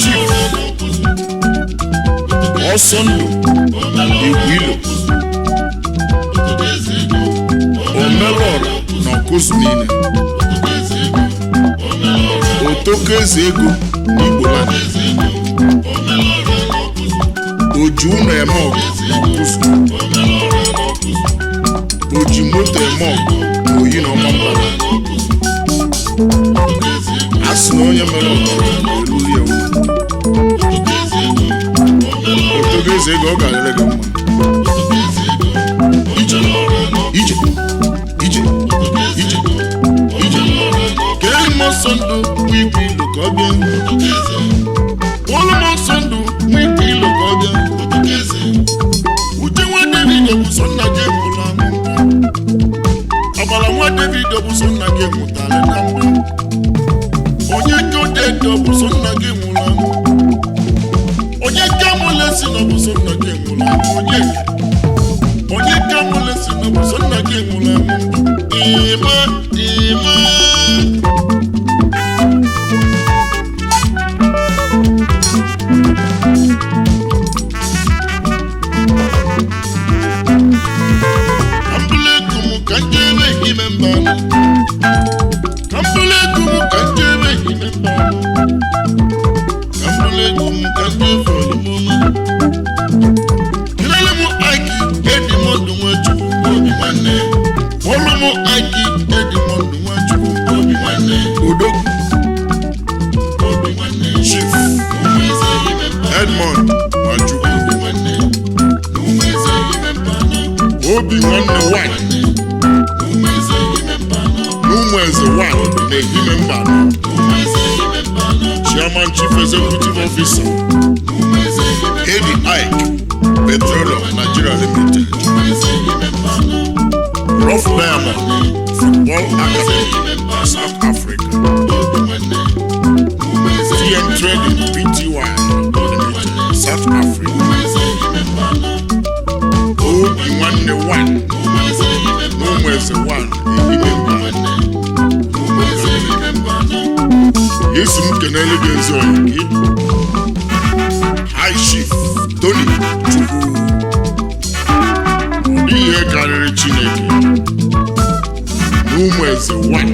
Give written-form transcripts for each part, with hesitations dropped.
Chief Ọsọndụ Igwilo, Omelora na Ọkụzụ niile, Otoko eze ego n'Igbo land, Oji ụnọ eme ọgụ na Ọkụzụ, Oji moto eme ọgụ na Oyi na Ọmambala. A sị na onye mere ọgụ eruru ya uru. Otoko eze ego, ọ ga-adịrị gị mma. Ije, ije, ije, ije, ije. Kee m ọsọ ndụ nwa igwe ilo ka ọ bịa. Olu m ọsọ ndụ nwa igwe ilo ka ọ bịa. Uche nwa David bụ sọ nna gị mụrụ amụ mbụ. Ọbara nwa David bụ sọ nna gị mụtara na mbụ. Onye ka odedo bụ sọ nna gị mụrụ amụ. Onye ka mụlesi na bụ sọ nna gị mụrụ amụ. Onye onye ka mụlesi na bụ sọ nna gị mụrụ amụ. Ịma ịma. Ka m njebe ime mba anọ. Ka m bụrụ ego m ka njebe ime mba anọ. Ka m bụrụ ego m ka njefe olimoma. Kelele m Ike Edmond Nwachukwu obi nwanne. Kpọọrọ m Ike Edmond Nwachukwu obi nwanne. Odogwu obi nwanne. Chief Ụmụ eze ime mba anọ. Edmond Nwachukwu, Obi nwanne. Ụmụ eze ime mba anọ. Obi nwanne one Ụmụ eze ime mba anọ. n'Ụmụ Eze one na Ehime mba anọ. Ụmụ eze ime mba anọ. Chairman, Chief Executive Officer, Ụmụ eze ime mba Eddie Ike Petroleum Nigeria Limited, Ụmụ eze ime mba anọ. Rough Diamond Football Academy na South Africa, Obi nwanne. Ụmụ eze TM Trading Pty Limited, South Africa. Ụmụ eze ime mba anọ. Obi nwanne one Ụmụ eze ime mba n'Ụmụ Eze one Ehime mba anọ. Ụmụ eze ime mba anọ. Yesu m kenele gị ezi oyi gị, High Chief Tony Chukwu. Ọ dịghị ihe karịrị Chineke n'Ụmụ Eze one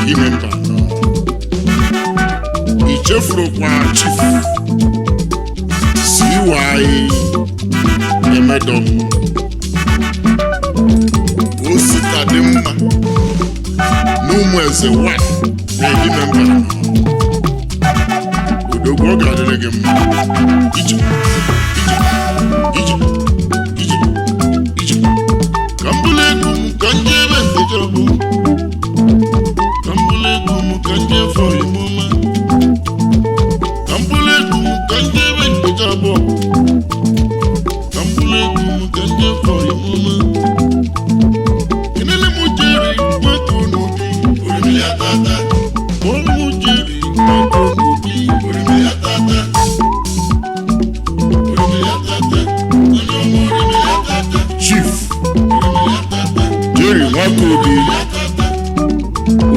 Ehime mba anọ. I chefurukwa Chief CY Emedom, Osita dị mma n'Ụmụ Eze one na Ehime mba anọ. Odogwu, ọ ga-adịrị gị mma. Ije, ije, ije, ije, ije. Ka m bụrụ ego m ka m jee ebe ntecha bụ. Ka m bụrụ ego m ka m jee fọ olimoma. Ka m bụrụ ego m ka m jee ebe ntecha bụ. Ka m bụrụ ego m ka m jee fọ olimoma. Kenele m Jerry nwata n'obi orimi ya tata. Kpọọ m Jerry nwata n'obi orimi ya tata. Orimi ya tata. Onye ọma orimi ya tata. Chief Orimi ya tata. Jerry Nwakobi,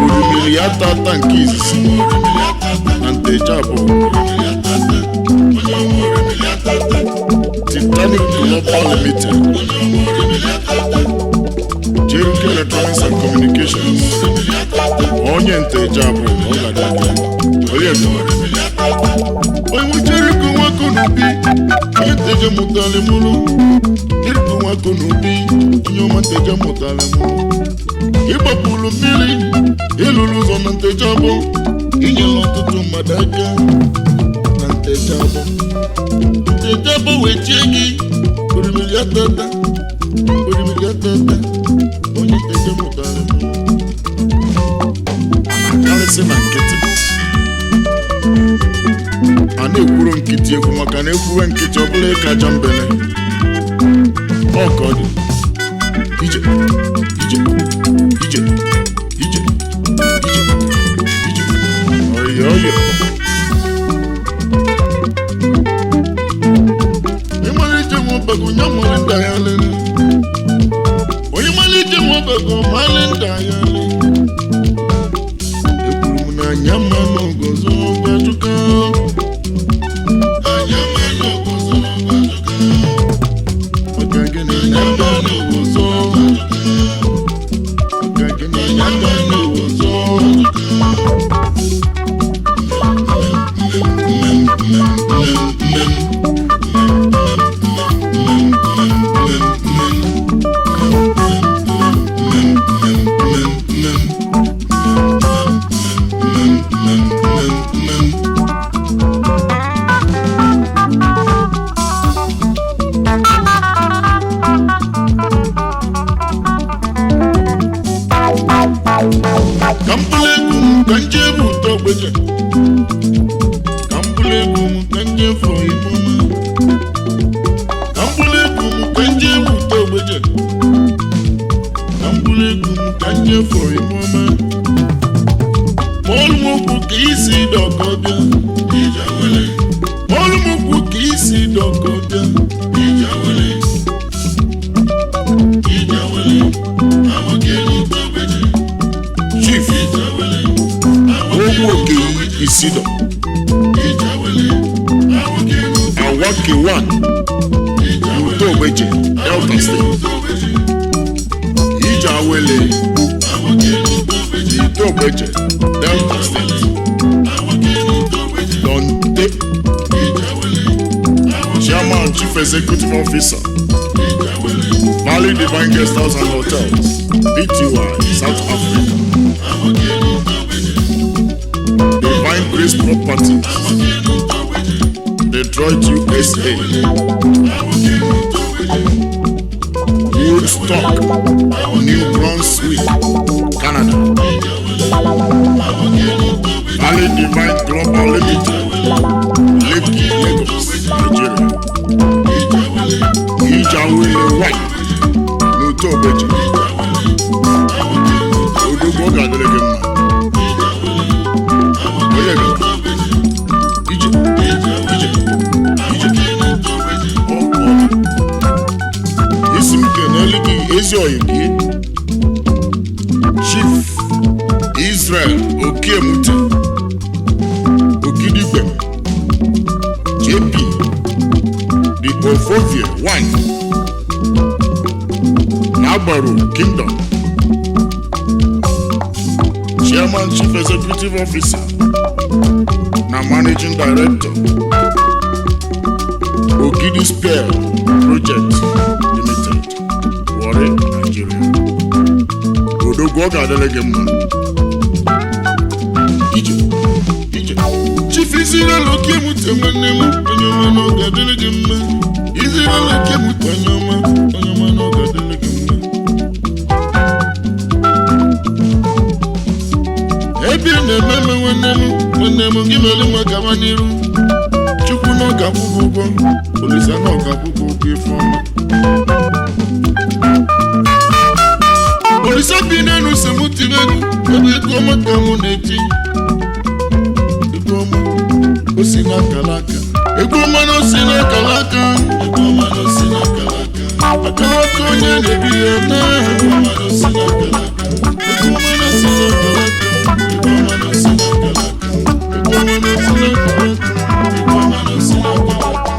orumiri ya tata nke izizi na Ntecha abụọ, Titanic Global Limited, Jericho Electronics and Communications, onye Ntecha abụọ, ọ ga-adị gị onye ego. Onye Jericho nwako n'obi, onye Nteje mụtara mụrụ. Jericho nwako n'obi, onye ọma Nteje mụtara mụrụ. Ịgbapụrụ mmiri, ịlụrụ ụzọ na Nteje abụọ, inyere ọtụtụ mmadụ aka na Nteje abụọ. Nteje abụọ wee chie gị, orimiri atata, orimiri atata, onye Nteje mụtara mụrụ. Karịsị na nkịtị a na-ekwuru nkịtị ekwu, maka na ekwuwe nkịtị ọ bụla ịka aja mbene. Ọ ka ọ dị. Ije, ije, ije, ije, ije, ije, ọyọ ọyọ. Ịmalite nwa ọbagụ nye mmalị nda ya lele. Onye malite nwa ọbagụ malị nda ya lele. Ekwuru m na anya mma n'ogozi. Ka m bụrụ egwu m ka nje fọ igbo m. Ka m bụrụ egwu m ka nje wute ogbeje. Ka m bụrụ egwu m ka nje fọ igbo m. Kpọọlụ m okwu ka isi dọkọ bịa. Kpọọlụ m okwu ka isi dọkọ bịa. Chief Ogwu Okeyi Isido Awake 1 Utogbeje, Delta State. Ije Awele Utogbeje, Delta State. Donte, Chairman Chief Executive Officer, Valley Divine Guest House and Hotels, BTY, South Africa. Divine Grace Properties, Detroit, USA. Woodstock, New Brunswick, Canada. Valley Divine Global Limited, Lekki, Lagos, Nigeria. Ijawele White, n'Utobeji. Odogwu ọ ga-adịrị gị mma. Onye gara? Ije, ije, ije. Ọ ọ. Isi m kenelu gị ezi oyi gị. Chief Israel Okiemute Okidigbe JP The Ofovie 1 Nagbaru Kingdom, Chairman, Chief Executive Officer na Managing Director, Ogidi Spell Project Limited, Warri, Nigeria. Odogwu ọ ga-adịrị gị mma. Ije, ije. Chief Israel Okiemute nwanne m, onye ọma na ọ ga-adịrị gị mma. Israel Okiemute onye ọma, onye ọma na ọ ga-adịrị gị mma. Ebe ị na-eme eme nwanne m, nwanne m gị mere nwa gawa n'iru. Chukwu na ọ ga-akwụ gị ụgwọ, Olisa na ọ ga-akwụ gị ụgwọ ife ọma. Olisa bi n'elu si mụ tiri egwu, ebe egwu ọma ka mụ na-eti. Egwu ọma, o si n'akara aka. Egwu ọma na o si n'akara aka. Egwu ọma na o si n'akara aka. Akara aka onye na-ebi ya na. Egwu ọma na o si n'akara aka. Egwu ọma na o si n'akara aka. Egwu ọma na o si n'akara aka. Egwu ọma na o si n'akara aka. Egwu ọma na o si n'akara aka.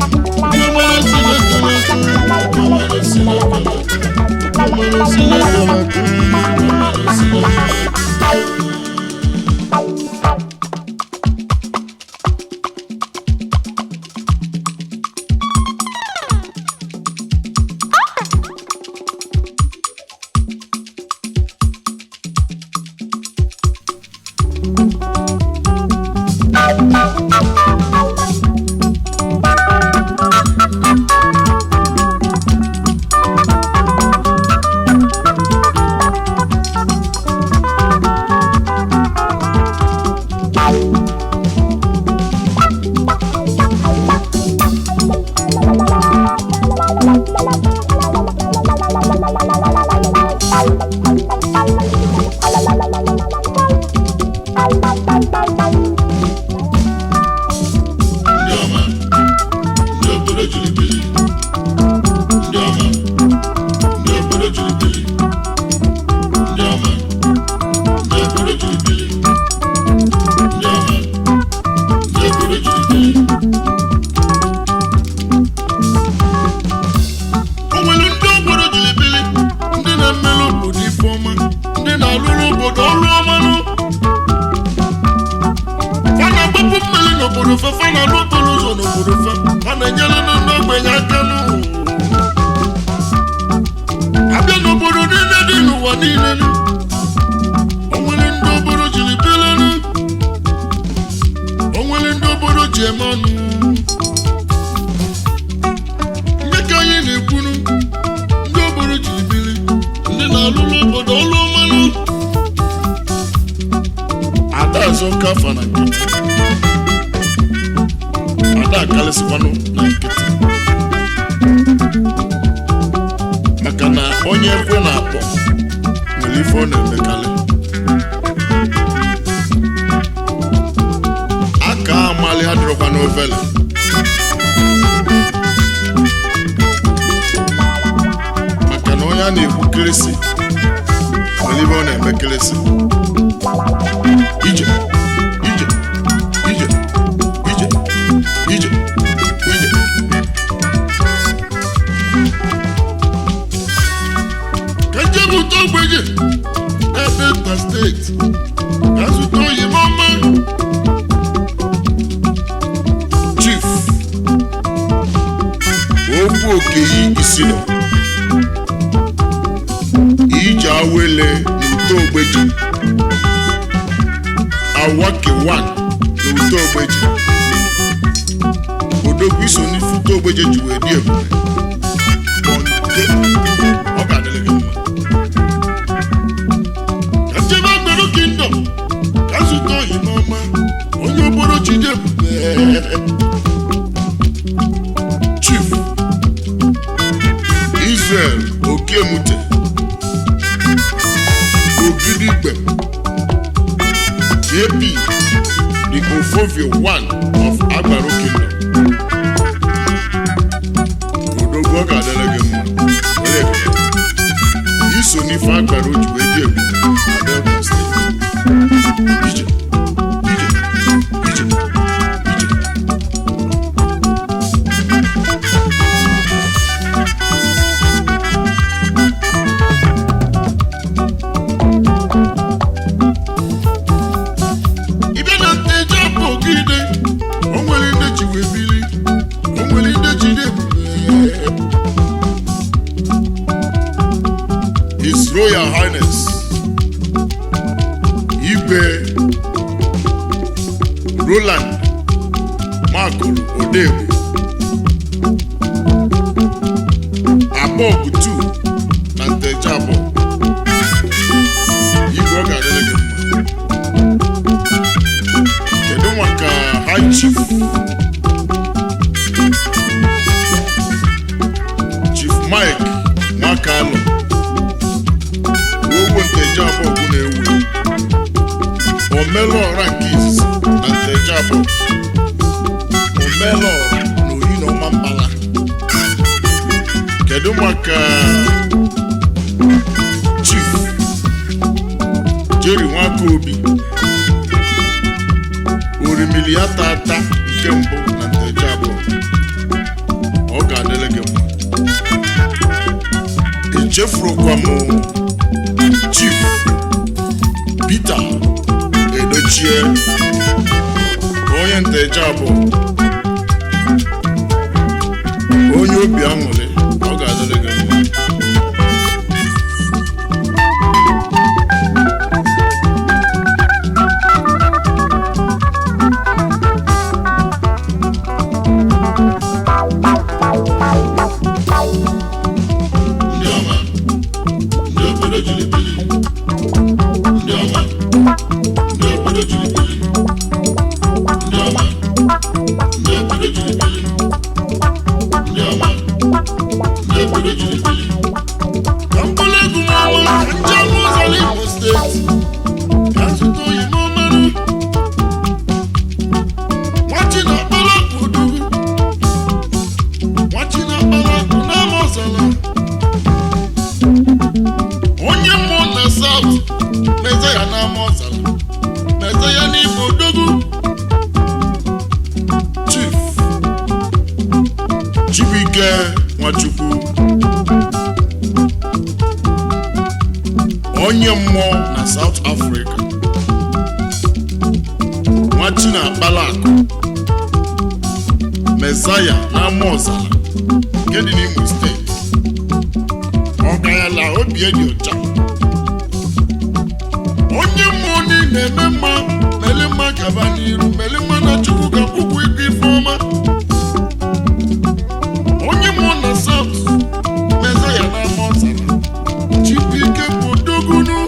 Egwu ọma na o si n'akara aka. Egwu ọma na o si n'akara aka. Egwu ọma na o si n'akara aka. Egwu ọma na o si n'akara aka. Ndị ọma, ndị obodo jiri biri. Ndị ọma, ndị obodo jiri biri. Ndị ọma, ndị obodo jiri biri. Ndị ọma, ndị obodo jiri biri. O nwere ndị obodo jiri biri, ndị na-emelụ obodo ife ọma, ndị na-alụrụ obodo ọrụ ọmanụ. Fa na-agbapụ mmiri n'obodo fa, fa na-alụ okporo ụzọ n'obodo fa, fa na-enyere ndị ogbenye aka n'ụwa. Abịa n'obodo niile dị n'ụwa niile nụ, o nwere ndị obodo jiri biri nụ, o nwere ndị obodo ji eme ọnụ. Ndị ka anyị na-ekwunu, ndị obodo jiri biri, ndị na-alụrụ obodo ọrụ ọmanụ. Ada azụ kafa na nkịtị. Ada akarịsịkwanụ na nkịtị, maka na onye ekwe na-akpọ nwere ife ọ na-emekarị. Aka amali adịrọkwa n'ofele. Maka na onye a na-ekwu kịrịsị nwere ife ọ na-eme kịrịsị. Ije, ije, ije, ije, ije, ije. Ka njem ụtọ ogbenye na Delta Steeti ka zụta oyimọma, Chief Okwu Okeyi Isino, Ije Awele n'Uto Ogbeji, Awake 1 n'Uto Ogbeji. Odogwu, iso n'ife Uto Ogbeji ji wee dị ebube. Bọnde, ọ ga-adịrị gị mma. Ka njem Agbero Kingdom ka zụta oyimọma, onye okporo jide ebube, Chief Israel Okemute Ogidigbe, JP, the Ofovio 1 of Agbaro Kingdom. Odogwu, ọ ga-adịrị gị mma. Were ekele. Iso n'ife Agbaro ji wee dị ebube na Delta Steeti. Ije, ije, ije, ije. Ịbịa na Nteje Ogide, o nwere ndị ji wee bili, o nwere ndị ji dị ebube. His Royal Highness Igwe Roland Makuru Odegbo, Abọgụ 2 na Nteje Abọ. Igwe, ọ ga-adịrị gị mma. Kedu maka High Chief, Chief Mike Nwakalụ, Owo Nteje Abọgụ na-ewu ewu, Omelọra nke izizi na Nteje Abọ, Omelọra na Oyi na Ọma Mbala? Kedu maka Chief Jerry Nwakaobi, Orimili ya tata nke mbụ na Nteje Abụọ? Ọ ga-adịrị gị mma. Echefurukwa m Chief Peter Edochie, onye Nteje Abụọ, onye obi aṅụrị. Ọ ga-adịrị gị mma. Ndị ọma, ndị obodo jiri bili. Ndị ọma, ndị obodo jiri bili. Ndị ọma, ndị obodo jiri bili. Ndị ọma, ndị obodo jiri bili. Ka mkpụrụ egwu m ọma, njem ụzọ n'Imo Steeti ka nzute oyi m ọmarụ nwachi na akpara udugwu, nwachi na akpara akụ n'ama ọzala, onye mmụọ na South meze ya n'ama ọzala, meze ya n'Imo. Odogwu, Chief Chibuike Nwachukwu, onye mmụọ na South Africa, nwachi na akpala akụ, Mesaya na ama ọzala nke dị n'Imo Steeti, ọgaranya obi dị ọcha, onye mmụọ niile eme mma, mele mma, gaba n'iru, mele mma na Chukwu ga-akwụkwọ ikpe ife ọma. Onye mmụọ na South, Mesaya na ama ọzara, Chibuike bụ odogunu,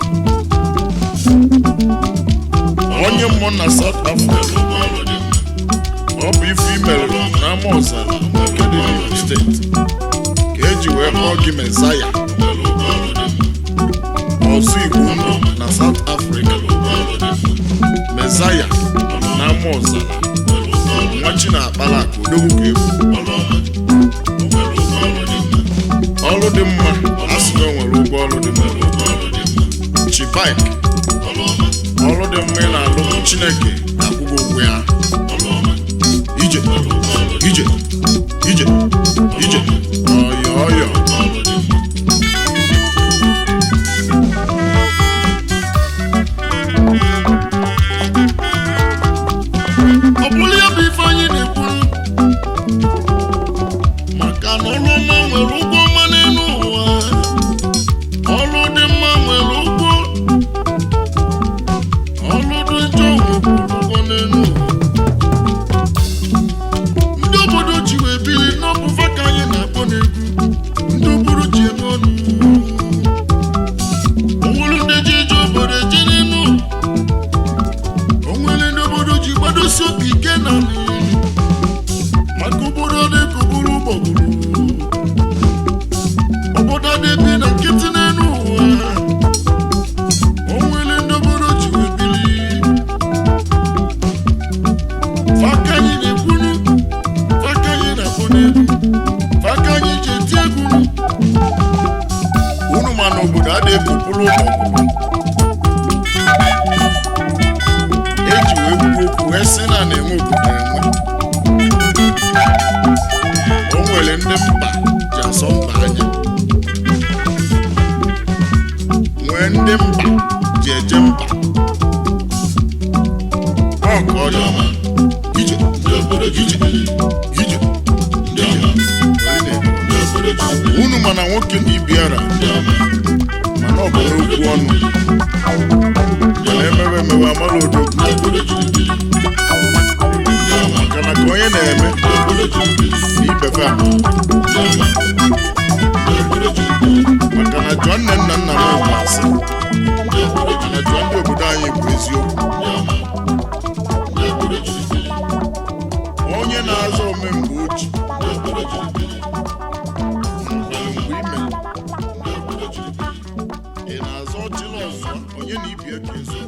onye mmụọ na South Africa. Ụgbọ ọrụ dị mma. Ọ bụ ife imerụ na Amaọzala nke dị n'Imo Steeti ka eji wee kpọọ gị Mezaya Ọzọ Igbo Ndụ na South Africa. Mezaya na Amaọzala, nwa Chinakpala akụ, odogwu ka egwu. Ọrụ dị mma, a sị na o nwere ụgwọ ọrụ dị mma. Chibike, ọrụ dị mma ị na-alụ, Chineke ga-akwụ gị ụgwọ ya. Ije, ije, ije, ije, ọyọ ọyọ. Ọ bụrụ ya bụ ife anyị na-ekwuru maka na ọrụ ọma nwere ụgwọ ọma n'elu ụwa, ọrụ dị mma nwere ụgwọ, ọrụ dị njọ nwekwuru ụgwọ n'elu ụwa. Ndị obodo ji wee bili n'ọbụfa ka anyị na-akpọ n'egwu, ndị obodo ji eme ọnụ, onwere ndị ji eje obodo eje n'elu, onwere ndị obodo ji gbadosi obi ike na maka obodo dị ka oburu ụgbọgụrụ, obodo dị na nkịtị n'elu ụwa. Onwere ndị obodo ji wee bili faka anyị na-ekwunu, faka anyị na-akpọ n'egwu, faka anyị ji eti egwu. Unu ma na obodo adịghị ekupụrụ ụgbọgụrụ eji wee kwuo okwu wee sị na na-enwe obodo enwe. O nwere ndị mba ji asọ mba anya, nwee ndị mba ji eje mba. Ọ ka ọ dị ọma. Ije, ije, ije, ije. Unu mana nwoke na ibiara, mana ọ bụ n'okwu ọnụ, mana emewe emewe amala odogwu, maka na ka onye na-eme na ibefe ama, maka na jụọ nne nna nna m bụ asị, mana jụọ ndị obodo anyị bụ eziokwu. Onye na-azọ omemgbe oji mgbe ime ị na-azọ ọchịla ọzọ, onye na ibie ka ezo.